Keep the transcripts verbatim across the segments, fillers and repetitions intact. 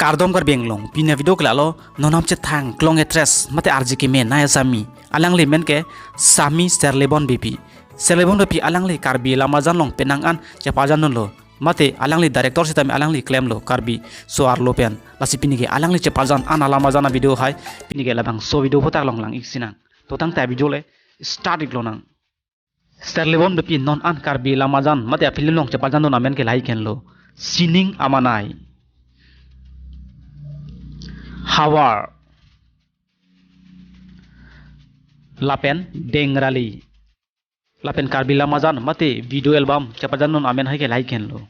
Kardom Karbi Anglong, pini avideo ke lahelo, non an chethang klong actress mate R J K men nai asami. Alangli amen ke Sami Serlebon Beypi. Serlebon Beypi alangli Karbi alam ajan along penang an chepajan dunlo. Mate alangli director sitame alangli klemlo Karbi so-arlo pen. Lasi pini ke alangli chepajan an alam ajan avideo hai pini ke labangso video aphuthak along lang-ik sinang. To tangte avideo le start-ik lonang. Serlebon Beypi non an Karbi alam ajan mate afilm along chepajan dun amen ke lahai henlo, Sining Amanai, Havar, lapen Dengrali. Lapen Karbi alam ajan mate video album chepajan dun amen hai ke lahai henlo,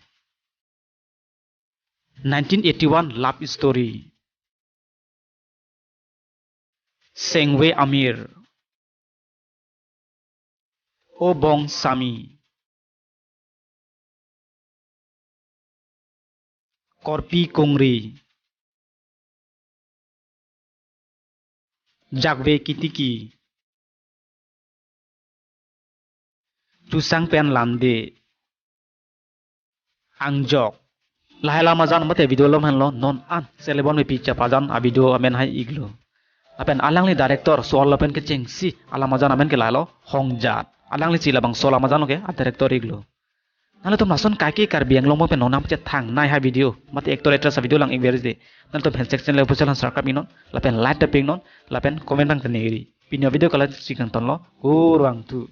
nineteen eighty-one Love Story, Sengve Amir, O Bong Sami, Korpi Kongri, Jakve Kitiki, Tusang pen Lande, Angjok. Lahai alam ajan mate video alom henlo non an Serlebon Beypi chepajan avideo amen hai-iklo. Lapen alangli director so-arlo pen kechengsi alam ajan amen ke lahelo Hongjat. Alangli si labangso alam ajan along ke a-director-iklo. Nanglitum lason kaike Karbi Anglong pen non an chethang nai hai video mate actor actress avideo lang-ik ver-ik de, nanglitum handshake channel official han subscribe-iknon, lapen like ta pi-iknon, lapen comment bang teneri. Pini avideo ke la-ansi kangtonlo, kurvangthu.